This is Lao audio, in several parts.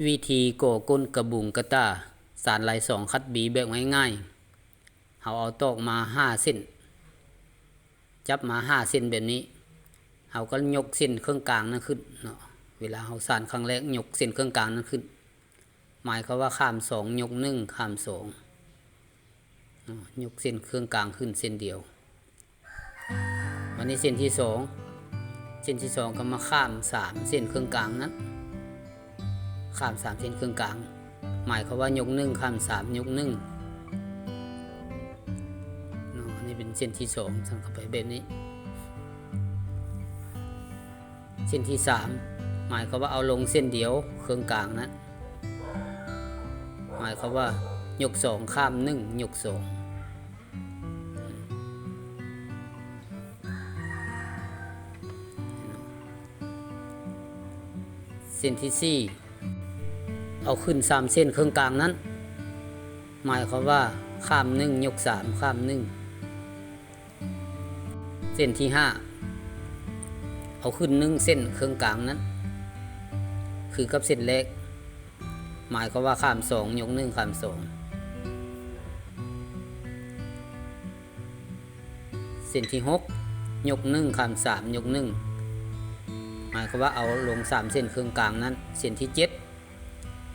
ວິທີກໍ່ກົ້ນກະບຸງກະຕ່າ ສານລາຍສອງຂັດບີແບບງ່າຍໆ. ເຮົາເອົາຕອກມາຫ້າເສັ້ນ, ຈັບມາຫ້າເສັ້ນແບບນີ້. ເຮົາກໍຍົກເສັ້ນເຄິ່ງກາງນັ້ນຂຶ້ນເນາະ. ເວລາເຮົາສານຄັ້ງແລກ ຍົກເສັ້ນເຄິ່ງກາງນັ້ນຂຶ້ນ ໝາຍຄວາມວ່າຂ້າມສອງ ຍົກໜຶ່ງ ຂ້າມສອງ. ຍົກເສັ້ນເຄິ່ງກາງຂຶ້ນເສັ້ນດຽວ. ບາດນີ້ເສັ້ນທີສອງ, ເສັ້ນທີສອງກໍມາຂ້າມສາມເສັ້ນເຄິ່ງກາງນັ້ນ, ຂ້າມສາມເສັ້ນເຄິ່ງກາງ ໝາຍຄວາມວ່າຍົກໜຶ່ງ ຂ້າມສາມ ຍົກໜຶ່ງເນາະ. ອັນນີ້ເປັນເສັ້ນທີສອງ ສັ່ນເຂົ້າໄປແບບນີ້. ເສັ້ນທີສາມ ໝາຍຄວາມວ່າເອົາລົງເສັ້ນດຽວເຄິ່ງກາງນັ້ນ, ໝາຍຄວາມວ່າຍົກສອງ ຂ້າມໜຶ່ງ ຍົກສອງ. ເສັ້ນທີສີ່ ເອົາຂຶ້ນສາມເສັ້ນເຄິ່ງກາງນັ້ນ, ໝາຍຄວາມວ່າຂ້າມໜຶ່ງ ຍົກສາມ ຂ້າມໜຶ່ງ. ເສັ້ນທີຫ້າ ເອົາຂຶ້ນໜຶ່ງເສັ້ນເຄິ່ງກາງນັ້ນ ຄືກັບເສັ້ນແລກ, ໝາຍຄວາມວ່າຂ້າມສອງ ຍົກໜຶ່ງ ຂ້າມສອງ. ເສັ້ນທີຫົກ ຍົກໜຶ່ງ ຂ້າມສາມ ຍົກໜຶ່ງ ໝາຍຄວາມວ່າເອົາລົງສາມເສັ້ນເຄິ່ງກາງນັ້ນ. ເສັ້ນທີເຈັດ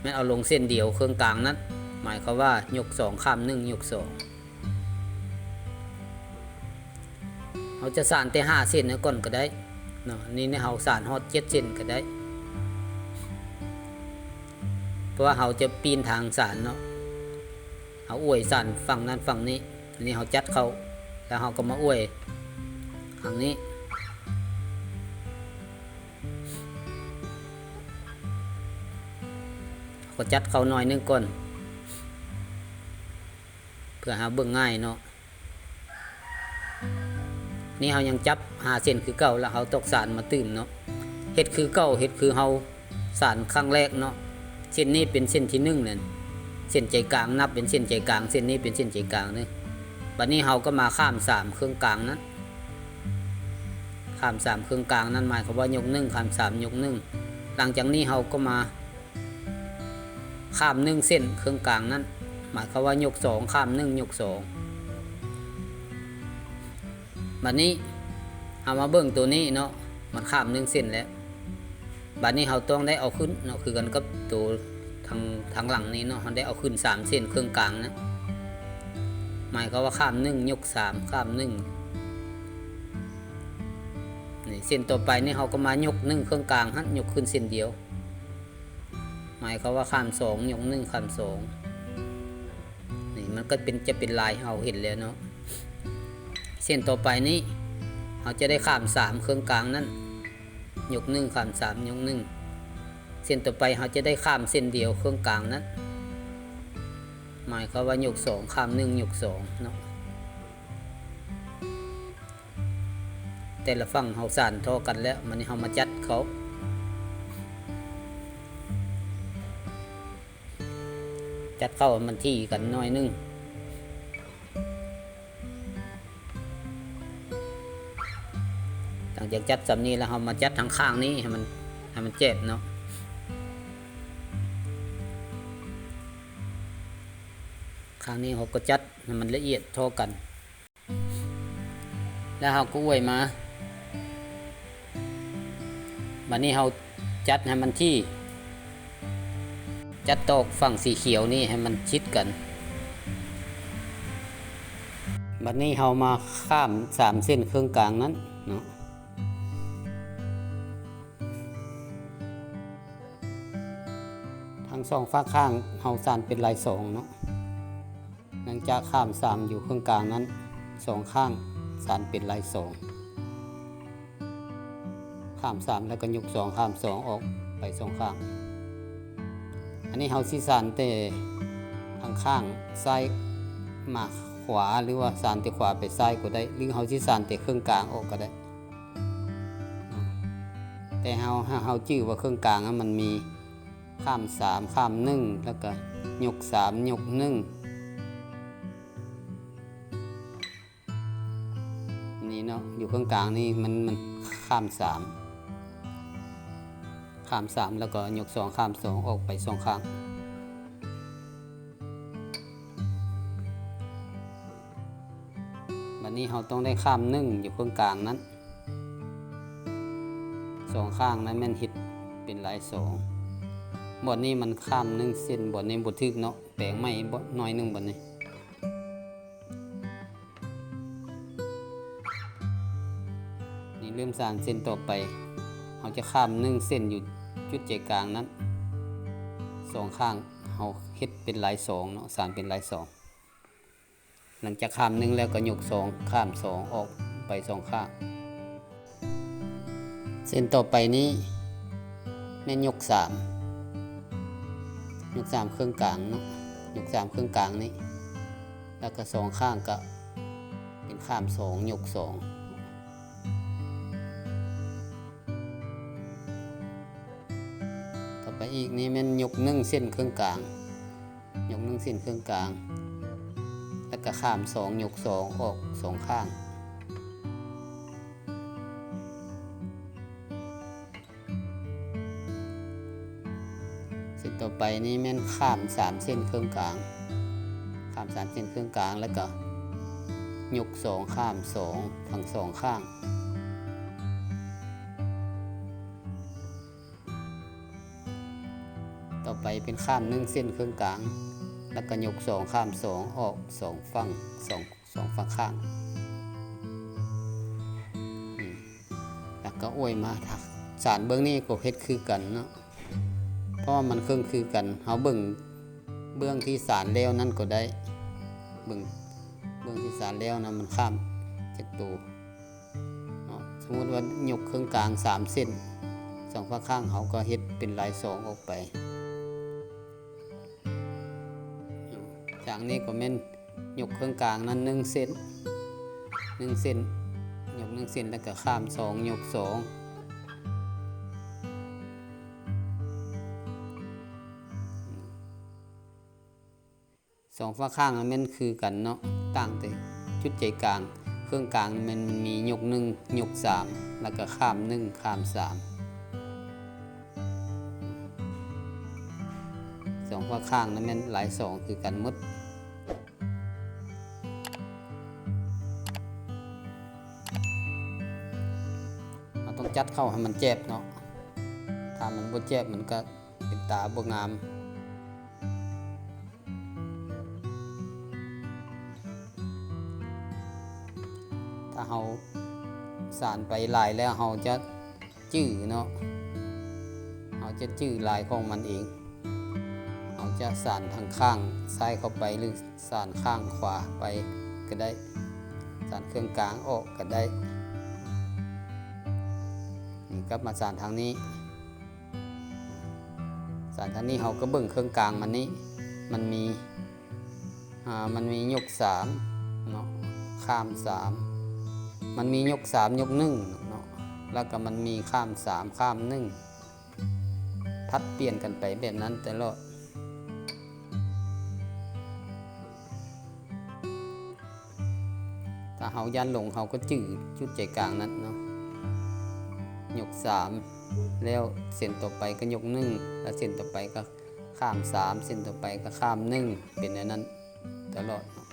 ແມ່ນເອົາລົງເສັ້ນດຽວເຄິ່ງກາງນັ້ນ, ໝາຍຄວາມວ່າຍົກສອງ ຂ້າມໜຶ່ງ ຍົກສອງ. ເຮົາຈະສານແຕ່ຫ້າເສັ້ນນັ້ນກ່ອນກໍໄດ້ເນາະ, ນີ້ເຮົາສານຮອດເຈັດເສັ້ນກໍໄດ້ ເພາະວ່າເຮົາຈະປີ້ນທາງສານເນາະ. ເຮົາອວຍສານຝັ່ງນັ້ນຝັ່ງນີ້, ອັນນີ້ເຮົາຈັດເຂົ້າ ແລ້ວເຮົາກໍມາອວຍທາງນີ້. ເຮົາກໍຈັດເຂົ້າໜ້ອຍໜຶ່ງກ່ອນ ເພື່ອເຮົາເບິ່ງງ່າຍເນາະ. ນີ້ເຮົາຍັງຈັບຫ້າເສັ້ນຄືເກົ່າ ແລ້ວເຮົາຕອກສານມາຕື່ມເນາະ. ເຮັດຄືເກົ່າ ເຮັດຄືເຮົາສານຄັ້ງແລກເນາະ. ເສັ້ນນີ້ເປັນເສັ້ນທີໜຶ່ງນັ້ນ, ເສັ້ນໃຈກາງ ນັບເປັນເສັ້ນໃຈກາງ, ເສັ້ນນີ້ເປັນເສັ້ນໃຈກາງເດີ. ບັດນີ້ເຮົາກໍມາຂ້າມສາມເຄິ່ງກາງນັ້ນ, ຂ້າມສາມເຄິ່ງກາງນັ້ນ ໝາຍຄວາມວ່າຍົກໜຶ່ງ ຂ້າມສາມ ຍົກໜຶ່ງ. ຫຼັງຈາກນີ້ເຮົາກໍມາ ຂ້າມໜຶ່ງເສັ້ນເຄິ່ງກາງນັ້ນ ໝາຍຄວາມວ່າຍົກສອງ ຂ້າມໜຶ່ງ ຍົກສອງ. ບັດນີ້ເຮົາມາເບິ່ງໂຕນີ້ເນາະ, ມັນຂ້າມໜຶ່ງເສັ້ນແລ້ວ. ບັດນີ້ເຮົາຕ້ອງໄດ້ເອົາຂຶ້ນເນາະ, ຄືກັນກັບໂຕທາງ ທາງຫຼັງນີ້ເນາະ, ເຮົາໄດ້ເອົາຂຶ້ນສາມເສັ້ນເຄິ່ງກາງນະ, ໝາຍຄວາມວ່າຂ້າມໜຶ່ງ ຍົກສາມ ຂ້າມໜຶ່ງ. ນີ້ ເສັ້ນຕໍ່ໄປນີ້ເຮົາກໍມາຍົກໜຶ່ງເຄິ່ງກາງຫັ້ນ, ຍົກຂຶ້ນເສັ້ນດຽວ. ໝາຍຄວາມວ່າຂ້າມສອງ ຍົກໜຶ່ງ ຂ້າມສອງ. ນີ້ມັນກໍເປັນ ຈະເປັນລາຍເຮົາເຫັນແລ້ວເນາະ. ເສັ້ນຕໍ່ໄປນີ້ເຮົາຈະໄດ້ຂ້າມສາມເຄິ່ງກາງນັ້ນ, ຍົກໜຶ່ງ ຂ້າມສາມ ຍົກໜຶ່ງ. ເສັ້ນຕໍ່ໄປເຮົາຈະໄດ້ຂ້າມເສັ້ນດຽວເຄິ່ງກາງນັ້ນ, ໝາຍຄວາມວ່າຍົກສອງ ຂ້າມໜຶ່ງ ຍົກສອງເນາະ. ແຕ່ລະຝັ່ງເຮົາສານທໍ່ກັນແລ້ວ, ບັດນີ້ເຮົາມາຈັດເຂົ້າ, ຈັດເຂົ້າໃຫ້ມັນຖີ່ກັນໜ້ອຍໜຶ່ງ. ຫຼັງຈາກຈັດສ່ຳນີ້ແລ້ວ, ເຮົາມາຈັດທາງຂ້າງນີ້ໃຫ້ມັນ ໃຫ້ມັນແຈບເນາະ. ຂ້າງນີ້ເຮົາກໍຈັດໃຫ້ມັນລະອຽດທໍ່ກັນ. ແລ້ວເຮົາກໍອວຍມາ. ບັດນີ້ເຮົາຈັດໃຫ້ມັນຖີ່, ຈັດຕອກຝັ່ງສີຂຽວນີ້ໃຫ້ມັນຊິດກັນ. ບັດນີ້ເຮົາມາຂ້າມສາມເສັ້ນເຄິ່ງກາງນັ້ນເນາະ. ທັງສອງຟາກຂ້າງເຮົາສານເປັນລາຍສອງເນາະ. ຫຼັງຈາກຂ້າມສາມຢູ່ເຄິ່ງກາງນັ້ນ, ສອງຂ້າງສານເປັນລາຍສອງ. ຂ້າມສາມແລ້ວກໍຍົກສອງ ຂ້າມສອງອອກໄປສອງຂ້າງ. ອັນນີ້ເຮົາຊິສານແຕ່ທາງຂ້າງຊ້າຍມາຂວາ ຫຼືວ່າສານແຕ່ຂວາໄປຊ້າຍກໍໄດ້, ຫຼືເຮົາຊິສານແຕ່ເຄິ່ງກາງອອກກໍໄດ້. ແຕ່ເຮົາ ເຮົາຈື່ວ່າເຄິ່ງກາງມັນມີ ຂ້າມສາມ ຂ້າມໜຶ່ງ ແລ້ວກະຍົກສາມ ຍົກໜຶ່ງ ນີ້ເນາະ. ຢູ່ເຄິ່ງກາງນີ້ມັນ ມັນຂ້າມສາມ. ຂ້າມສາມ ແລ້ວກໍຍົກສອງ ຂ້າມສອງ ອອກໄປສອງຂ້າງ. ບັດນີ້ເຮົາຕ້ອງໄດ້ຂ້າມໜຶ່ງຢູ່ເຄິ່ງກາງນັ້ນ ສອງຂ້າງນັ້ນແມ່ນເຮັດເປັນລາຍສອງ. ບ່ອນນີ້ມັນຂ້າມໜຶ່ງເສັ້ນ ບ່ອນນີ້ບໍ່ຖືກເນາະ ແປງໃໝ່ໜ້ອຍໜຶ່ງບັດນີ້. ນີ້ເລີ່ມສານເສັ້ນຕໍ່ໄປ ເຮົາຈະຂ້າມໜຶ່ງເສັ້ນຢູ່ຈຸດໃຈກາງນັ້ນ ສອງຂ້າງ ເຮົາເຮັດເປັນລາຍສອງເນາະ ສານເປັນລາຍສອງ. ຫຼັງຈາກຂ້າມໜຶ່ງແລ້ວກໍຍົກສອງ ຂ້າມສອງ ອອກໄປສອງຂ້າງ. ເສັ້ນຕໍ່ໄປນີ້ແມ່ນຍົກສາມ ຍົກສາມເຄິ່ງກາງເນາະ ຍົກສາມເຄິ່ງກາງນີ້ ແລ້ວກໍສອງຂ້າງກໍເປັນຂ້າມສອງ ຍົກສອງ. ຕໍ່ໄປອີກນີ້ແມ່ນຍົກໜຶ່ງເສັ້ນເຄິ່ງກາງ ຍົກໜຶ່ງເສັ້ນເຄິ່ງກາງ ແລ້ວກໍຂ້າມສອງ ຍົກສອງ ອອກສອງຂ້າງ. ເສັ້ນຕໍ່ໄປນີ້ແມ່ນຂ້າມສາມເສັ້ນເຄິ່ງກາງ ຂ້າມສາມເສັ້ນເຄິ່ງກາງ ແລ້ວກໍຍົກສອງ ຂ້າມສອງ ທັງສອງຂ້າງ. ຕໍ່ໄປເປັນຂ້າມໜຶ່ງເສັ້ນເຄິ່ງກາງ ແລ້ວກໍຍົກສອງ ຂ້າມສອງ ອອກສອງຝັ່ງ ສອງ ສອງຝັ່ງຂ້າງ. ອືມ ແລ້ວກໍໂອ້ຍມາ ສານເບື້ອງນີ້ກໍເຮັດຄືກັນເນາະ ເພາະວ່າມັນເຄິ່ງຄືກັນ. ເຮົາເບິ່ງເບື້ອງທີ່ສານແລ້ວນັ້ນກໍໄດ້ ເບິ່ງເບື້ອງທີ່ສານແລ້ວນະ ມັນຂ້າມຈັກໂຕເນາະ. ສົມມຸດວ່າຍົກເຄິ່ງກາງສາມເສັ້ນ ສອງຝັ່ງຂ້າງ ເຮົາກໍເຮັດເປັນລາຍສອງອອກໄປ. ຈາກນີ້ກໍແມ່ນຍົກເຄິ່ງກາງນັ້ນໜຶ່ງເສັ້ນ ໜຶ່ງເສັ້ນ ຍົກໜຶ່ງເສັ້ນ ແລ້ວກໍຂ້າມສອງ ຍົກສອງ. ສອງຝັ່ງຂ້າງແມ່ນຄືກັນເນາະ ຕ່າງແຕ່ຈຸດໃຈກາງ ເຄິ່ງກາງແມ່ນມັນມີຍົກໜຶ່ງ ຍົກສາມ ແລ້ວກໍຂ້າມໜຶ່ງ ຂ້າມສາມ. ສອງຝັ່ງຂ້າງນັ້ນແມ່ນລາຍສອງຄືກັນໝົດ. ເຮົາຕ້ອງຈັດເຂົ້າໃຫ້ມັນແຈບເນາະ ຖ້າມັນບໍ່ແຈບມັນກໍເປັນຕາບໍ່ງາມ. ຖ້າເຮົາສານໄປຫຼາຍແລ້ວ ເຮົາຈະຈື່ເນາະ ເຮົາຈະຈື່ລາຍຂອງມັນເອງ. ເຮົາຈະສານທາງຂ້າງຊ້າຍເຂົ້າໄປ ຫຼື ສານຂ້າງຂວາໄປກໍໄດ້ ສານເຄິ່ງກາງອອກກໍໄດ້. ນີ້ກັບມາສານທາງນີ້ ສານທາງນີ້ເຮົາກໍເບິ່ງເຄິ່ງກາງມັນນີ້ ມັນມີ ອ່າ ມັນມີຍົກສາມເນາະ ຂ້າມສາມ ມັນມີຍົກສາມ ຍົກໜຶ່ງເນາະ ແລ້ວກໍມັນມີຂ້າມສາມ ຂ້າມໜຶ່ງ ຜັດປ່ຽນກັນໄປແບບນັ້ນຕະຫຼອດ. ຖ້າເຮົາຢ້ານຫຼົງ ເຮົາກໍຈື່ຈຸດໃຈກາງນັ້ນເນາະ ຍົກສາມ ແລ້ວເສັ້ນຕໍ່ໄປກໍຍົກໜຶ່ງ ແລ້ວເສັ້ນຕໍ່ໄປກໍຂ້າມສາມ ເສັ້ນຕໍ່ໄປກໍຂ້າມໜຶ່ງ ເປັນແນວນັ້ນຕະຫຼອດເນາະ.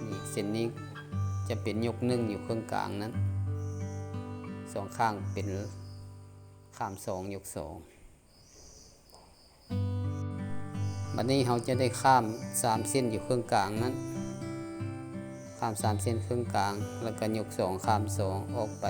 ນີ້ ເສັ້ນນີ້ຈະເປັນຍົກໜຶ່ງຢູ່ເຄິ່ງກາງນັ້ນ ສອງຂ້າງເປັນ ຂ້າມສອງ ຍົກສອງ. ບັດນີ້ເຮົາຈະໄດ້ຂ້າມສາມເສັ້ນຢູ່ເຄິ່ງກາງນັ້ນ ຂ້າມສາມເສັ້ນເຄິ່ງກາງ ແລ້ວກໍຍົກສອງ ຂ້າມສອງອອກໄປ.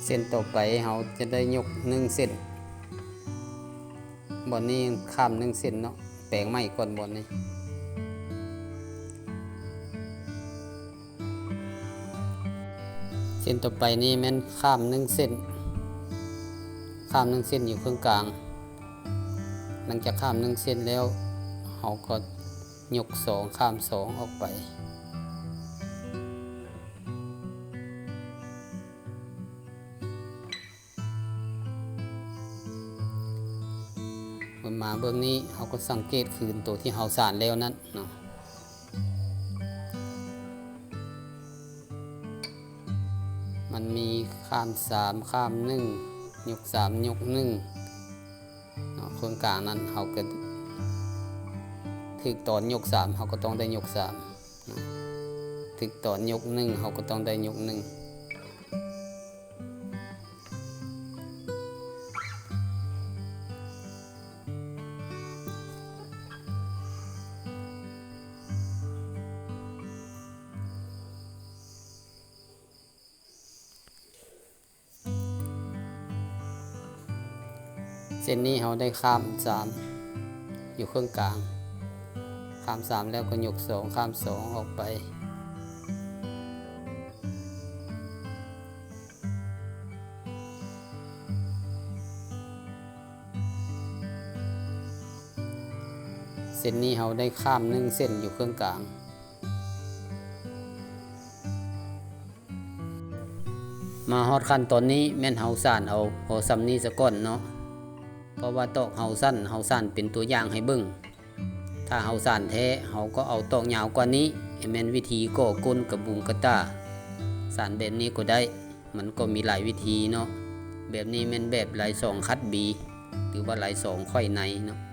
ເສັ້ນຕໍ່ໄປເຮົາຈະໄດ້ຍົກໜຶ່ງເສັ້ນ ບ່ອນນີ້ຂ້າມໜຶ່ງເສັ້ນເນາະ ແປງໃໝ່ກ່ອນບ່ອນນີ້. ເສັ້ນຕໍ່ໄປນີ້ແມ່ນຂ້າມໜຶ່ງເສັ້ນ ຂ້າມໜຶ່ງເສັ້ນຢູ່ເຄິ່ງກາງ. ຫຼັງຈາກຂ້າມໜຶ່ງເສັ້ນແລ້ວ ເຮົາກໍຍົກສອງ ຂ້າມສອງອອກໄປ. ເມື່ອມາເບື້ອງນີ້ ເຮົາກໍສັງເກດຄືນໂຕທີ່ເຮົາສານແລ້ວນັ້ນເນາະ. ມັນມີຂ້າມສາມ ຂ້າມໜຶ່ງ ຍົກສາມ ຍົກໜຶ່ງເນາະ. ເຄິ່ງກາງນັ້ນເຮົາກໍ ຖືກຕອນຍົກສາມ ເຮົາກໍຕ້ອງໄດ້ຍົກສາມເນາະ, ຖືກຕອນຍົກໜຶ່ງ ເຮົາກໍຕ້ອງໄດ້ຍົກໜຶ່ງ. ເສັ້ນນີ້ເຮົາໄດ້ຂ້າມສາມຢູ່ເຄິ່ງກາງ, ຂ້າມສາມແລ້ວກໍຍົກສອງ ຂ້າມສອງອອກໄປ. ເສັ້ນນີ້ເຮົາໄດ້ຂ້າມໜຶ່ງເສັ້ນຢູ່ເຄິ່ງກາງ. ມາຮອດຂັ້ນຕອນນີ້ແມ່ນເຮົາສານເອົາພໍສ່ຳນີ້ສາກ່ອນເນາະ, ເພາະວ່າຕອກເຮົາສັ້ນ ເຮົາສານເປັນຕົວຢ່າງໃຫ້ເບິ່ງ. ຖ້າເຮົາສານແທ້ ເຮົາກໍເອົາຕອກຍາວກວ່ານີ້ ໃຫ້ແມ່ນວິທີກໍ່ກົ້ນກະບຸງກະຕ່າ. ສານແບບນີ້ກໍໄດ້, ມັນກໍມີຫຼາຍວິທີເນາະ. ແບບນີ້ແມ່ນແບບລາຍສອງຂັດບີ ຫຼືວ່າລາຍສອງໄຂວ້ໃນເນາະ.